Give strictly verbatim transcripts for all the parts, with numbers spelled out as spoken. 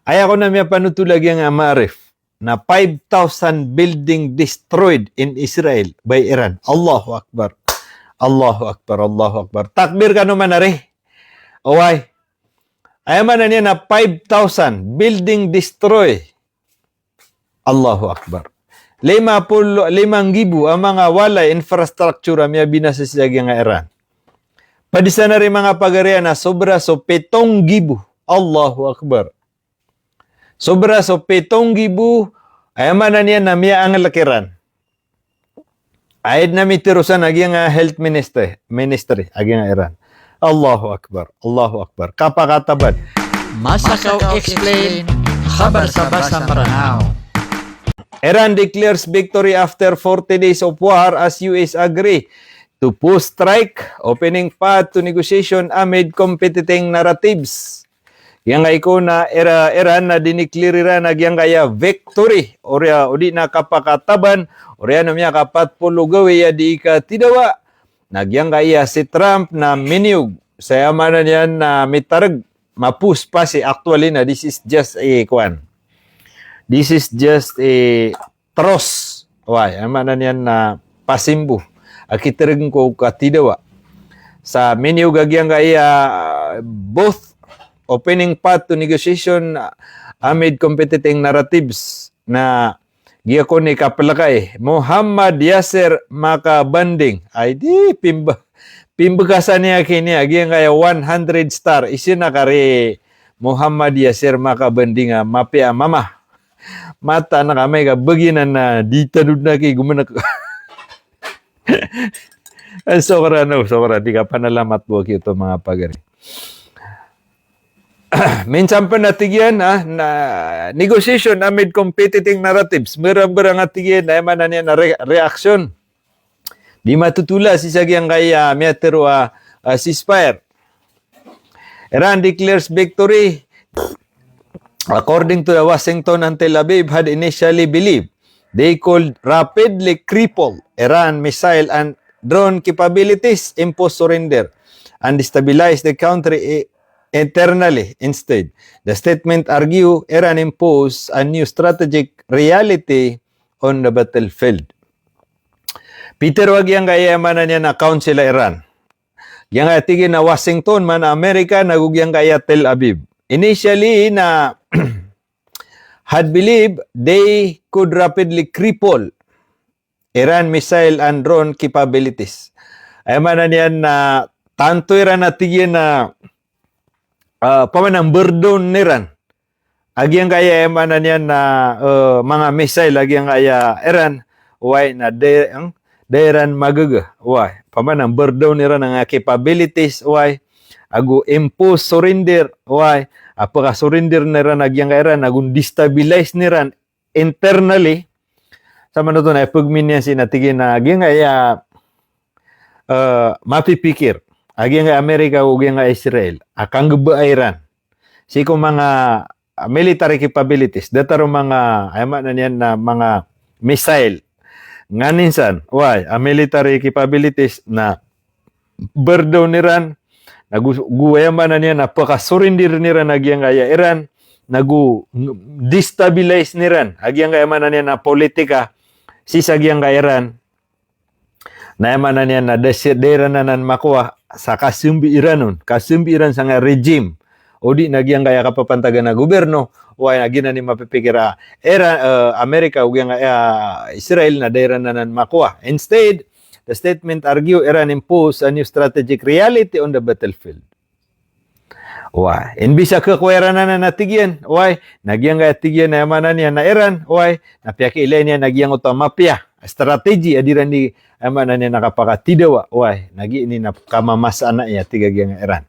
Aya ko na miyapanothol a giyangkaya Maarif na five thousand building destroyed in Israel by Iran. Allahu Akbar. Allahu Akbar, Allahu Akbar. Takbir kano man ari. Oway. Aya maana niyan na five thousand building destroy. Allahu Akbar. Lima polo, lima nggibo a manga walay, infrastructure a miyabinasa sii sa giyangkaya Iran. Pd san ari manga pagari na sobra so pito nggibo. Allahu Akbar. Sobra so pito nggibo, aya maana niyan na miyaangl kiran. Aya dn a mitharo san a giyangkaya health minister, ministry a giyangkaya Iran. Allahu Akbar, Allahu Akbar. Kapakataban. Masakaw Explain, khabar sa Basa Mranaw. Iran declares victory after forty days of war as U S agree to pause strike, opening path to negotiation amid competing narratives. Giyangkai ko na Ira-, Iran na diniklir iran a giyangkaya victory, oriyan, odi na kapakataban, oriyan o miyakapat polo gawii a dii katidawa, na giyangkaya si Trump na miniyog, sa aya maana niyan na mitarg, mapos pa si, actually na this is just a, kuwan. This is just a truce. Oway, aya maana niyan na pasimbo a kitrgn ko katidawa. Sa miniyog a giyangkaya, ah, both opening path to negotiation amid competing narratives na giyangkoto i kaplkay, Mohammad Yasir Makabanding. Ay di, pimb-, pimbkasan iyan kini a giyangkaya one hundred star. Isin a kari Mohammad Yasir Makabanding a mapiya a mama. Mataan ka amay ka bagian na di tanod na ki gomnk. Sokran, o, sokran, di kapanalamat bo aki oto manga pagari. Minsan pn a tig iyan, ah, na negotiation amid competing narratives. Mbarang-mbarang a tig iyan, aya maana niyan na re-, reaction. Di matotola sii sa giyangkaya miyatharo a, ah, ceasefire. Iran declares victory. According to the Washington and Tel Aviv had initially believed they could rapidly cripple Iran missile and drone capabilities, impose surrender, and destabilize the country i-, internally. Instead, the statement argue Iran impose a new strategic reality on the battlefield. Pitharo a giyangkaya, aya maana niyan na council a Iran. Giyangkaya tig iyan a Washington, maana Amerika, nago giyangkaya Tel Aviv. Initially na had believed they could rapidly cripple Iran missile and drone capabilities. Aya maana niyan na tanto iran a tig iyan na, ah, pman a mbrdawn iran a giyangkaya, aya maana niyan na, eh, manga missile a giyangkaya Iran, oway, na da, eng, da iran magaga, oway. Pman a mbrdawn iran a capabilities, oway. Ago impose surrender, oway. A pkasurrender iran a giyangkaya Iran, ago destabilize iran internally. Sa manoto na pagmin iyan sii na tig iyan a giyangkaya, eh, mapipikir a giyangkaya Amerika ago giyangkaya Israel a kanggbaa iran sii ko manga, ah, military capabilities, datar o manga, aya maana niyan na manga missile. Nganin san, oway, a military capabilities na mbrdawn iran, nago, go aya maana niyan na pkasurrender iran a giyangkaya Iran, nago destabilize iran a giyangkaya, aya maana niyan na politika sii sa giyangkaya Iran. Na aya maana niyan na da si-, da iran anan makowa sa kasambi iran on, kasambi iran sangkaya regime, odi na giyangkaya kapapantagan a gobyerno, oway, na giyanan i mapipikir a Iran, eh, Amerika, o giyangkaya Israel, na da iran anan makowa. Instead, the statement argue Iran impose a new strategic reality on the battlefield. Oway, imbis a khakowa iran anan a tig iyan, oway, na giyangkaya tig iyan, aya maana niyan na Iran, oway, na piyakiilay niyan a giyangkoto a mapiya a strategy a di iran di, aya maana niyan na kapakatidawa, oway, na giya ini na kamamasa ana iya tig a giyangkaya Iran.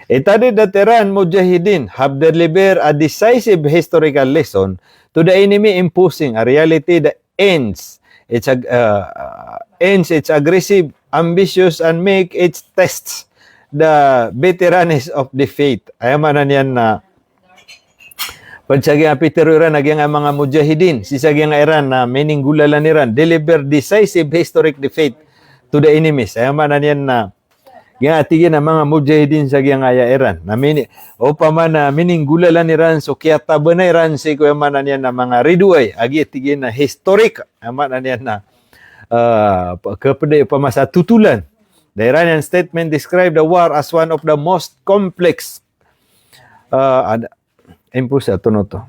It added that Iran Mujahideen have delivered a decisive historical lesson to the enemy, imposing a reality that ends its ag-, uh, ends its aggressive ambitions and make its tests the veterans of defeat. Aya maana niyan na pd sa giyangkaya pitharo iran a giyangkaya manga mujahideen sii sa giyangkaya Iran na mininggolalan iran, deliver decisive historic defeat to the enemies. Aya maana niyan na Giya tig iyan a manga mujahidin sa giyangkaya Iran. Na mini-, opama na mininggolalan iran so kiyatabanay iran sii ko aya maana niyan na manga ridoay. A giya tig iyan a historic, aya maana niyan na, ah, pa-, kaped a opama sa totolan. The Iranian statement described the war as one of the most complex, ah, ad-, Imposing, tonaa oto.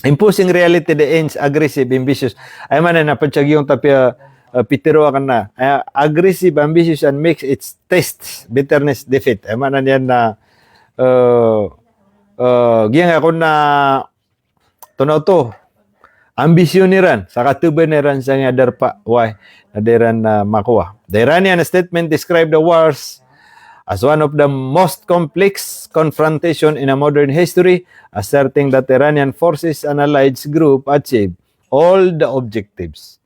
Imposing reality that ends aggressive, ambitious. Aya maana na ped sa giyangkoto a, ah, pitero akn na, ah, aggressive, ambitious, and makes its tastes bitterness defeat. Aya maana niyan na, ah, ah, giyangkaya kon na tonaa oto. Ambisyon iran, sa katabanay iran sa giyangkaya darpa, oway, na di iran, ah, makowa. The Iranian statement described the wars as one of the most complex confrontation in a modern history, asserting that Iranian forces and allied group achieved all the objectives.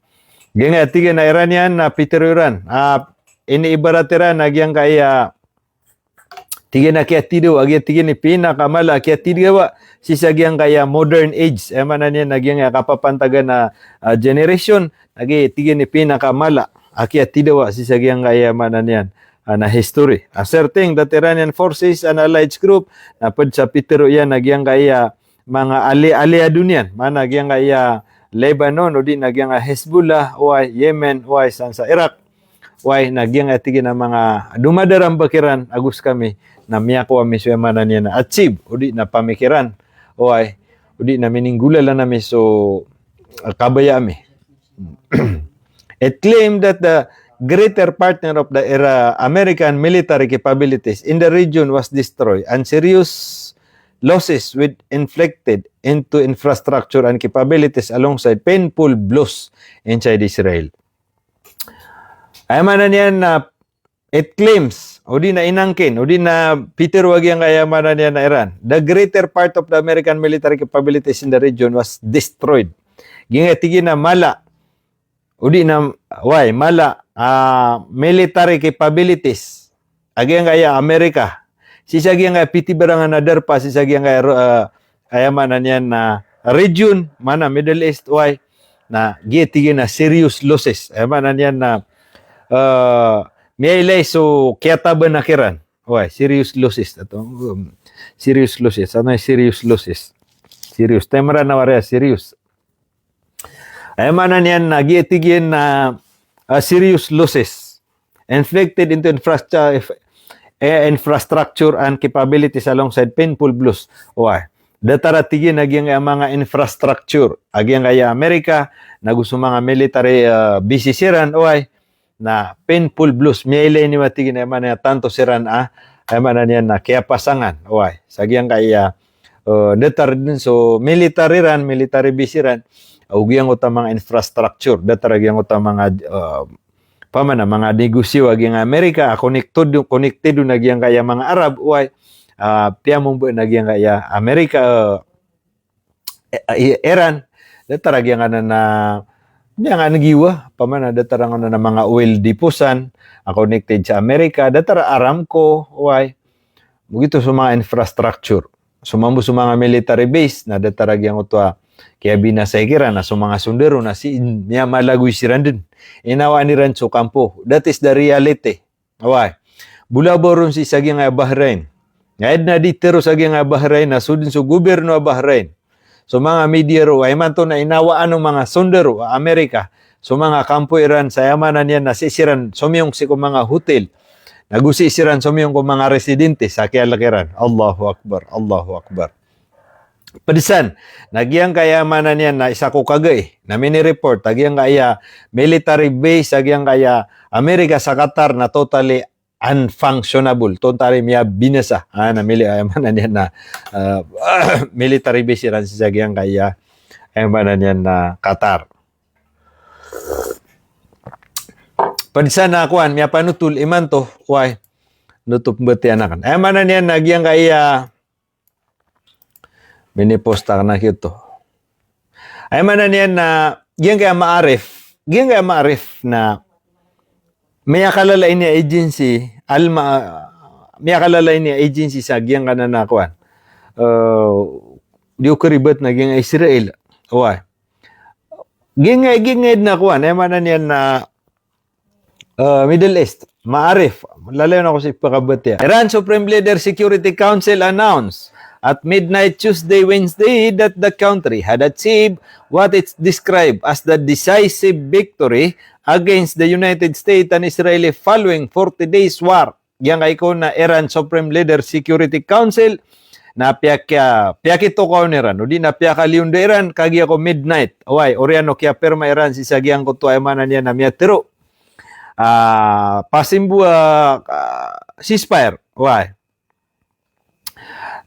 Giyangkaya tig iyan a Iranian na pitero iran, ah, iniibarat iran a giyangkaya tig iyan a kiyatidawa, a giya tig iyan i pinakamala a kiyatidawa sii sa giyangkaya modern age. Aya maana niyan na giyangkaya kapapantagan a, ah, generation, a giya tig iyan i pinakamala a kiyatidawa sii sa giyangkaya maana niyan, ah, na history. Asserting that Iranian forces and allied group, na ped sa pitero iyan a giyangkaya manga ali-, aliado niyan, maana giyangkaya Lebanon, odi na giyangkaya Hezbollah, oway, Yemen, oway, san sa Iraq. Oway, na giyangkaya tig iyan a manga domadaramb kiran ago skami na miyakowa mi so aya maana niyan na achieve, odi na pamikiran. Oway, odi na mininggolalan ami so, ah, kabaya ami. It claimed that the greater partner of the era American military capabilities in the region was destroyed and serious losses were inflicted into infrastructure and capabilities alongside painful blows inside Israel. Aya maana niyan na it claims, odi na inangkin, odi na pitero a giyangkaya maana niyan na Iran, the greater part of the American military capabilities in the region was destroyed. Giyangkaya tig iyan a mala, odi na, oway, mala, ah, military capabilities a giyangkaya Amerika sii sa giyangkaya pitibarangan a darpa sii sa giyangkaya, ah, aya maana niyan na region, maana Middle East, oway, na giya tig iyan a serious losses. Aya maana niyan na, ah, miyailay so kiyatabanay kiran. Oway, serious losses. Ato, um, serious losses. Ano i serious losses? Serious. Taymra na wariya serious. Aya maana niyan na giya tig iyan na, ah, serious losses inflicted into infrastru-, eh, infrastructure and capabilities alongside painful blows. Oway. Datar a tig iyan a giyangkaya manga infrastructure a giyangkaya Amerika, na go so manga military, ah, bases iran, oway, na painful blows, miyailay niyo a tig iyan a aya maana niyan tanto siran a, aya maana niyan na kiyapasangan, oway, sa giyangkaya, eh, datar dn so military iran, military base iran, ago giyangkoto a manga infrastructure, datar a giyangkoto a manga, eh, opama na manga negosyo a giyangkaya Amerika, a connected, connected on a giyangkaya manga Arab, oway, ah, piyamomba na giyangkaya Amerika, eh, eh, i-, Iran, datar a giyangkanan a, giyangkanan giya, opama na datar a giyangkanan a manga oil depots an a connected sa Amerika, datar a Aramco, oway. Begitu so manga infrastructure. So mambo so manga military base, na datar a giyangkoto a kiyabinasa iran, na so manga sondaro na sii miyamalagoy siran dn. Inawaan iran so kampo. That is the reality. Oway. Bolabaw ron sii sa giyangkaya Bahrain. Aya dn a di tero sa giyangkaya Bahrain na so dn so gobyerno a Bahrain, so manga media roo, aya imanto na inawaan o manga sondaro a Amerika so manga kampo iran sa aya maana niyan na sii siran somiyong sii ko manga hotel, na go sii siran somiyong ko manga residente sa kiyalk iran. Allahu Akbar, Allahu Akbar. Pd san, na giyangkaya maana niyan na isa ko kagai na minireport a giyangkaya military base a giyangkaya Amerika sa Qatar na totally unfunctionable, totally miyabinasa. Ah, na mili-, aya maana niyan na, ah, military base iran sii sa giyangkaya, aya maana niyan na Qatar. Pd san na kowan, miyapanotol imanto, oway. Notop mbatiya akn. Aya maana niyan na giyangkaya Minipost akn a giyoto. Aya maana niyan na giyangkaya Maarif, giyangkaya Maarif na miyakalala ini a agency, alma, miyakalala ini a agency sa giyangkanan a kowan. Eh, di ko karibat na giyangkaya Israel. Oway. Giyangkaya, giyangkaya dn a kowan, aya maana niyan na eh, Middle East. Maarif. Lalayon ako sa ipakabatiya. Iran Supreme Leader Security Council announced at midnight Tuesday, Wednesday that the country had achieved what it described as the decisive victory against the United States and Israel following forty days war. Giyangkai kon a Iran Supreme Leader Security Council na piyakiya, piyakitokawan iran, odi na piyakaliyondo iran kagiya ko midnight. Oway, oriyan o kiyapirma iran sii sa giyangkoto a aya maana niyan na miyatharo a pasimbo a, ah, ceasefire. Oway.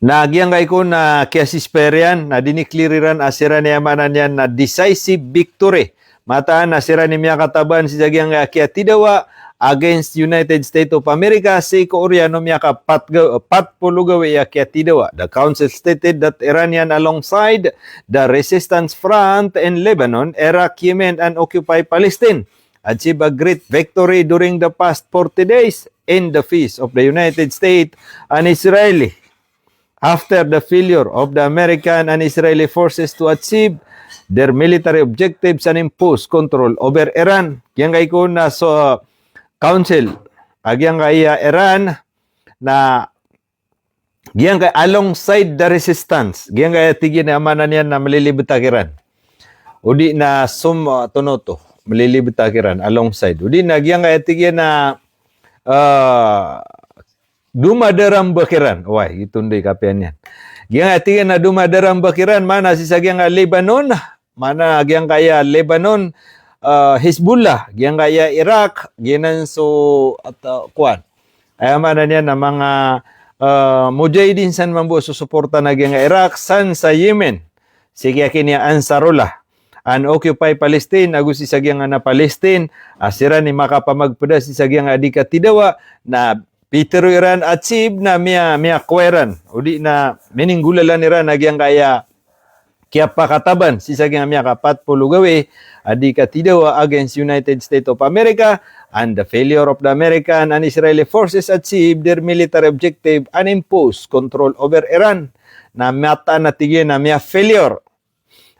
Na giyangkai kon a kiya-ceasefire iyan, na diniklir iran a siran i aya maana niyan na decisive victory. Mataan a siran i miyakataban sii sa giyangkai a kiyatidawa against United States of America sii ko oriyan o miyakapat ga-, pat polo gawii a kiyatidawa. The council stated that Iranian alongside the resistance front in Lebanon, Iraq, Yemen, and occupied Palestine achieve a great victory during the past forty days in the face of the United States and Israel after the failure of the American and Israeli forces to achieve their military objectives and impose control over Iran. Giyangkai kon a so, council a giyangkai a Iran na giyangkai alongside the resistance. Giyangkai a tig iyan a maana niyan na malilibetak iran. Odi na som, ah, tonoto, malilibetak iran alongside. Odi na giyangkai a tig iyan a, ah, domadarambak iran. Oway, giyoto i kapiya niyan. Giyangkai a tig iyan a domadarambak iran, maana sii sa giyangkai a Lebanon, maana giyangkai a Lebanon, ah, Hezbollah, giyangkai a Iraq, giyanan so, at, ah, kowan. Aya maana niyan na manga, ah, mujahidin san mambo a sosoporta na giyangkai a Iraq, san sa Yemen, sii kiya kiniya Ansarullah. An occupied Palestine, ago sii sa giyangkai a Palestine, a siran i makapamagpeda sii sa giyangkai a di katidawa, na pitharo iran a achieve na miya, miyakowa iran. Odi na mininggolalan iran a giyangkai a kiyapakataban sii sa giyangkai a miyakapat polo gawii a di katidawa against United States of America, and the failure of the American and Israeli forces achieve their military objective and impose control over Iran. Na mataan a tig iyan a miya-failure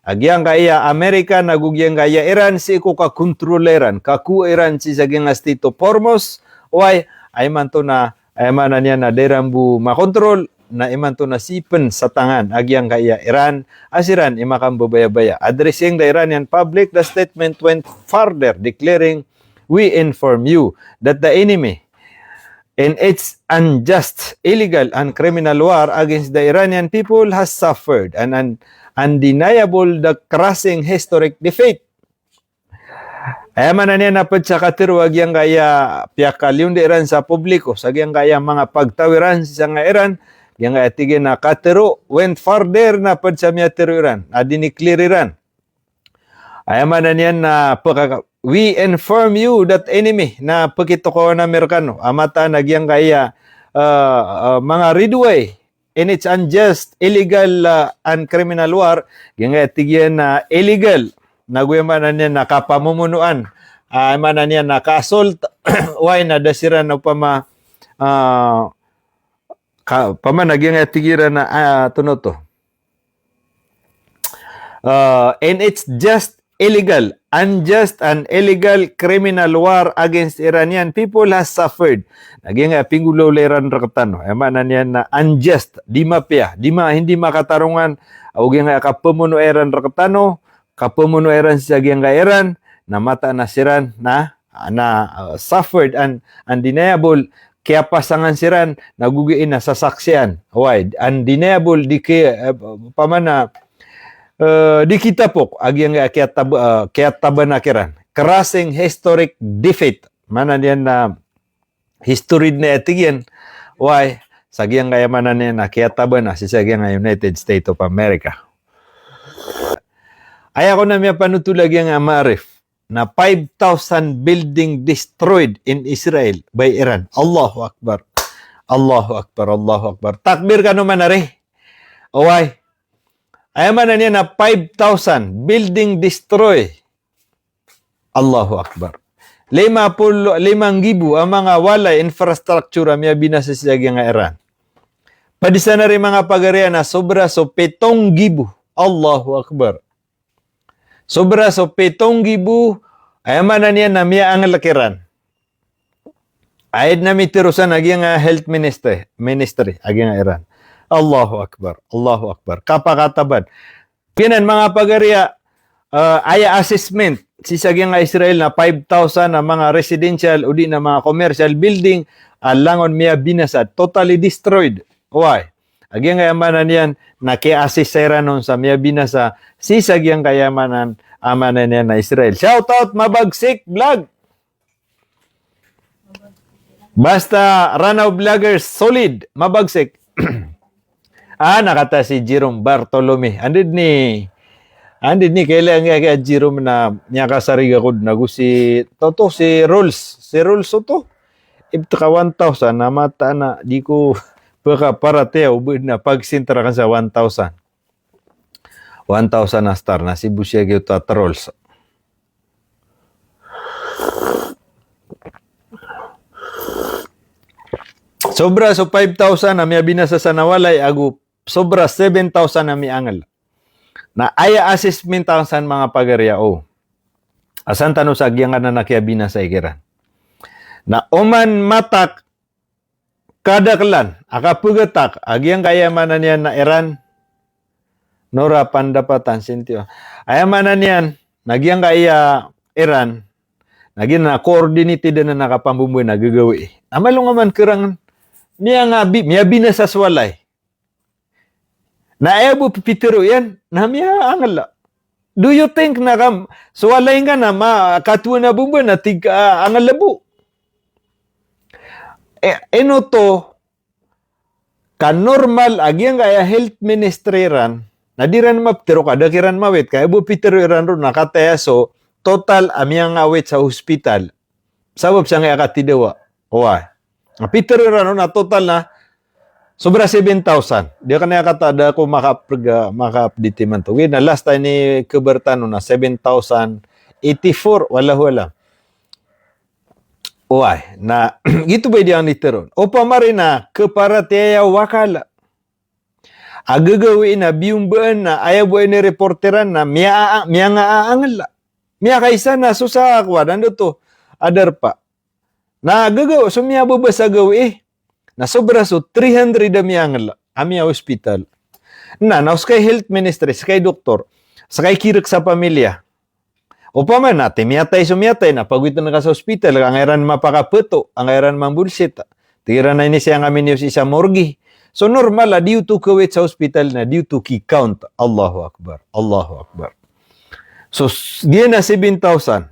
a giyangkai a America ago giyangkai a Iran sii ko kakontrola iran, kakowa iran sii sa giyangkai a Strait of Hormuz. Oway, a imanto na, aya maana niyan na da iran bo makontrol, na imanto na sii pen sa tangan a giyangkai a Iran a siran i makambabayabaya. Addressing the Iranian public, the statement went further, declaring, "We inform you that the enemy in its unjust, illegal, and criminal war against the Iranian people has suffered an, an undeniable, the crushing historic defeat." Aya maana niyan na ped sa katharo a giyangkai a piyakaliyondo iran sa publiko, sa giyangkai a manga pagtaw iran sii sa giyangkai a Iran, giyangkai a tig iyan a katharo, went further, na ped sa miyatharo iran, a diniklir iran. Aya maana niyan na peka-, "We inform you that enemy," na pekitokawan ami rekano a mataan a giyangkai a, ah, ah, manga ridoay in its unjust, illegal, ah, and criminal war, giyangkai a tig iyan a illegal, na go aya maana niyan na kapamomonoan, ah, aya maana niyan na ka-assault, oway na da siran opama, ah, ka-, opama na giyangkai a tig iran a, ah, tonoto. Ah, in its just illegal, unjust and illegal criminal war against Iranian people has suffered. Na giyangkai a pinggolawla iran rektano. Aya maana niyan na unjust, di mapiya, di ma-, hindi makatarongan, ago giyangkai a kapemonoa iran rektano, kapemonoa iran sii sa giyangkai a Iran, na mataan a siran na na, ah, suffered an undeniable, kiyapasangan siran, na go giya na sasaksian. Oway, undeniable, di ki-, eh, opama na, eh, di kitapok a giyangkai a kiyatab-, eh, kiyataban a kiran. Crushing historic defeat. Maana niyan na history den a tig iyan. Oway, sa giyangkai a maana niyan na kiyatabaan a sii sa giyangkai a United States of America. Aya kon a miyapanothol a giyangkai a Maarif na five thousand building destroyed in Israel by Iran. Allahu Akbar. Allahu Akbar, Allahu Akbar. Takbir kano man ari. Oway. Aya maana niyan na five thousand building destroy. Allahu Akbar. Lima polo, lima nggibo a manga walay, infrastructure a miyabinasa sii sa giyangkai a Iran. Pd san ari manga pagari a na sobra so pito nggibo. Allahu Akbar. Sobra so pito nggibo, aya maana niyan na miyaanglek iran. Aya dn a mitharo san a giyangkaya health ministry, ministry a giyangkaya Iran. Allahu Akbar, Allahu Akbar. Kapakataban. Giyanan manga pagari a, ah, aya assessment sii sa giyangkaya Israel na five thousand a manga residential odi na manga commercial building a langon miyabinasa, totally destroyed. Oway. A giyangkaya maana niyan na kiya-assess sa Iran on sa miyabinasa sii sa giyangkaya maana, a maana niyan na Israel. Shout out Mabagsik Vlog. Basta Ranao Vloggers, solid, Mabagsik. Ah, na katii si Jerome Bartolome. Anda dn i, anda dn i kailay angkaya Jerome na miyakasariga ko dn ago si, toto, si Rolls. Si Rolls oto. Ibt ka one thousand, na mataan a di ko pkaparatiyaya o ba dn a pagsintra akn sa one thousand. One thousand a star, na sii bo siya giyoto a Rolls. Sobra so five thousand a miyabinasa san a walay ago sobra seven thousand a miyangal. Na aya assessment akn san manga pagari a, o. A san tano sa giyangkanan a kiyabinasa i kiran. Na oman matak kadaklan a kapagatak a giyangkaya maana niyan na Iran, nora pandapatan sintiyo. Aya maana niyan na giyangkaya Iran na giyanan a coordinated anan a kapambombaan a gagawii. Na malonga man kerang, miyanga bi-, miyabinasa so walay. Na aya bo pitharo iyan na miyangal. Do you think na kam, so walay ngka na ma-, katowan a bomba na tig ka, ah, angal bo? Eh, ino oto ka normal a giyangkaya health ministry iran, na di iran mapitharo ka da kiran mawit, ka aya bo pitharo iran ron na kataya so total a miyangawit sa hospital sabap sangkaya katidawa. Oway. Na pitharo iran on na total na sobra seven thousand. Di akn aya katii, da ako makaprga, maka-update imanto. Ogaid na last a inikabar tano na seven thousand eighty-four, wallahu alam. Oway, na giyoto ba i di angkanan i tharoon. Opama rin na kaparatiyaya o akal a gagawii na biyombaan na aya bo a inireport iran na miya-, miyangaangal. Miyakaisa na so sa kowan, anda oto a darpa. Na gagaw, so miyababa sa gawii na sobra so three hundred a miyangal a miya-hospital. Na, na o ska i health ministry, ska i doktor, ska i kirk sa pamilya. Opama na, ti miyatay so miyatay, na pagowitn ka sa hospital, ka angkaya iran mapakapeto, angkaya iran mambolsita. Tig iran na inisiyang ami niyo sii sa morgue. So normal a di oto kawit sa hospital na di oto ki-count. Allahu Akbar, Allahu Akbar. So, s-, giya na seven thousand.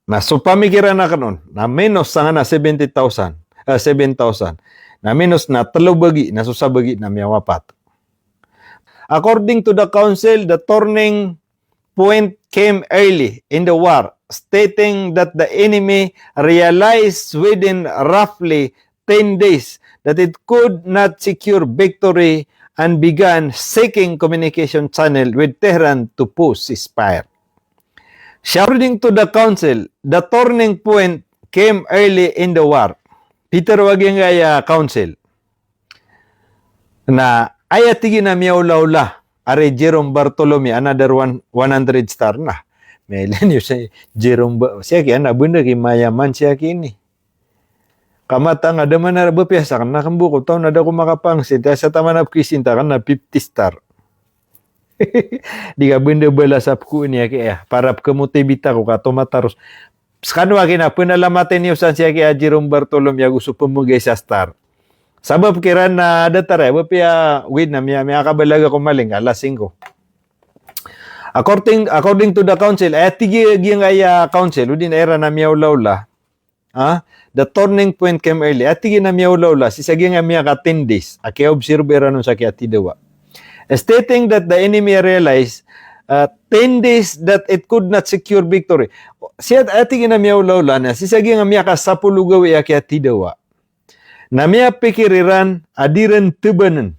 Na so pamikiran akn on, na minus sangkanan a seventy thousand, eh, seven thousand. Na minus na tlo bagi, na so sabagi na miyawapat. According to the council, the turning point came early in the war, stating that the enemy realized within roughly ten days that it could not secure victory and began seeking communication channel with Tehran to push ceasefire. According to the council, the turning point came early in the war. Pitharo a giyangkaya council na aya tig iyan a miyaolaola, ari Jerome Bartolome, another one, one hundred star na. Miyailay niyo si Jerome Ba-, siyaki, ana benda ki mayaman siyaki ini. Ka matangka da man a ba piyasa ka na kembo ko taw na da ko makapangsin, ta sa taman a pkisinta ka na fifty star. Di ka benda balas a pkoon iyan ki, eh, para pkemotivate ako ka tomataros. Skano aki na penalamatin iyo san siyaki a Jerome Bartolome ago so pemegay sa star. Sabap kiran na datar aya, ba piya wid na miya, miyakabalaga ko maling, ka lasing ko. According, according to the council, aya tig iyan, giyangkaya council, odi na iran a miyaolaola. Ah, the turning point came early. Aya tig iyan a miyaolaola, sii sa giyangkaya miyaka ten days a kiya-observe iran on sa kiyatidawa. Stating that the enemy realized, uh, ten days that it could not secure victory. Sii, aya tig iyan a miyaolaola na, sii sa giyangkaya miyaka sapolo gawii a kiyatidawa na miyapikir iran a di iran tebanen,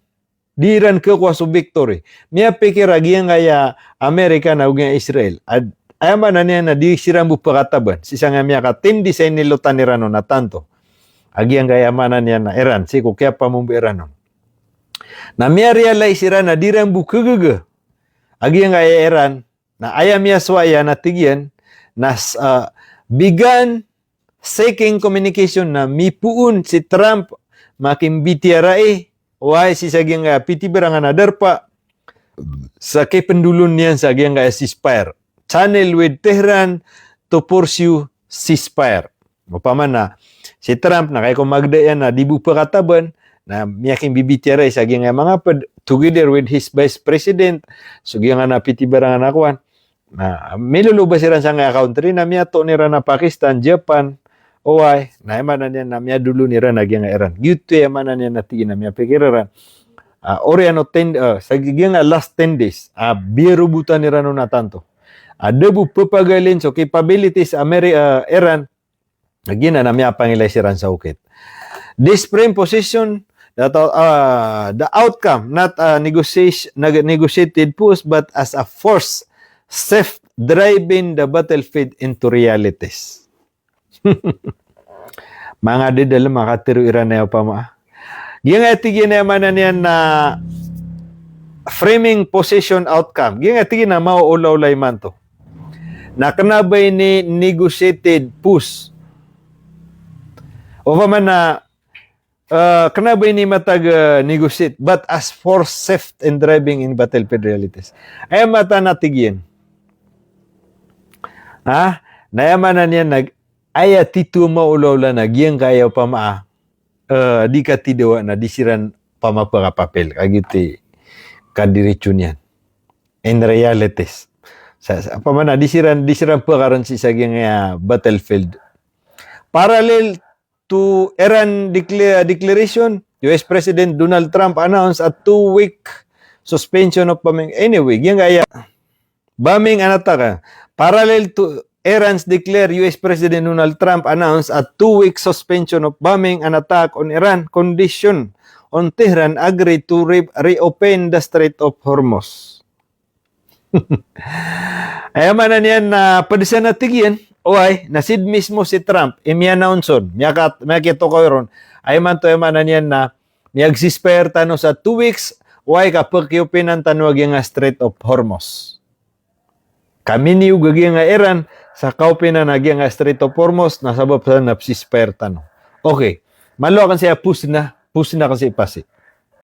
di iran khakowa so victory. Miyapikir a giyangkaya Amerika na ago giyangkaya Israel a, aya maana niyan na di siran bo pakataban sii sangkaya miyaka ten days a inilotan iran on a tanto a giyangkaya maana niyan na Iran, sii ko kiyapamomba iran on. Na miya-realize iran a di iran bo khagaga a giyangkaya Iran, na aya miyasowa iyan na tig iyan na s-, ah, began seeking communication na mipoon si Trump, makimbitiyarai, oway, sii sa giyangkaya pitibarangan a darpa, sa kipendolon iyan sa giyangkaya ceasefire. Channel with Tehran to pursue ceasefire. Opama na si Trump na kay ko magda iyan na di bo pekataban, na miyakimbibitiyarai sa giyangkaya manga ped, together with his vice president, so giyangkaya pitibarangan a kowan. Na miloloba siran sangkaya country na miyatoon iran a Pakistan, Japan, oway, na aya maana niyan na miyadolon iran a giyangkaya Iran. Giyoto aya maana niyan na tig iyan a miyapikir iran. Ah, oriyan o ten, ah, sa giyangkaya last ten days, ah, biyarobotan iran on a tanto. Ah, da bo pepagalin so capabilities a Ameri-, ah, Iran, giyanan a miyapangilay siran sa okit. This frame position, that, uh, the outcome, not a negotiation, neg-, negotiated peace, but as a force, self-driving the battlefield into realities. Manga dedalem a katero iran aya opama. Giyangkaya tig iyan aya maana niyan na framing position outcome. Giyangkaya tig iyan a maoolaola imanto. Na kena ba ini negotiated peace? Opama na, eh, kena ba ini matag, eh, negotiate, but as force self-driving in battlefield realities. Aya mataan a tig iyan. Ha? Na aya maana niyan na aya tito a maoolaola na giyangkaya opama a, eh, di katidawa na di siran pamapakapapil, kagiya tig i kadiretso niyan. In realities. Sa, sa, opama na di siran, di siran pekaran sii sa giyangkaya battlefield. Parallel to Iran decla-, declaration, U S President Donald Trump announced a two-week suspension of bombing. Anyway, giyangkaya bombing an attack. Parallel to Iran's declare, U S President Donald Trump announced a two-week suspension of bombing an attack on Iran, condition on Tehran agree to re-, reopen the Strait of Hormuz. Aya maana niyan na ped san a tig iyan, oway, na sii mismo si Trump i miya-announce on, miyaka-, miyakitokawi ron. Aya maana to, aya maana niyan na miyag-ceasefire tano sa two weeks, oway, ka pekiopenan tano a giyangkaya Strait of Hormuz. Ka miniyog a giyangkaya Iran sa kaopenan a giyangkaya Strait of Hormuz na sabap sa na ceasefire tano. Okay. Malo aken sii a peace na, peace na aken sii pasi.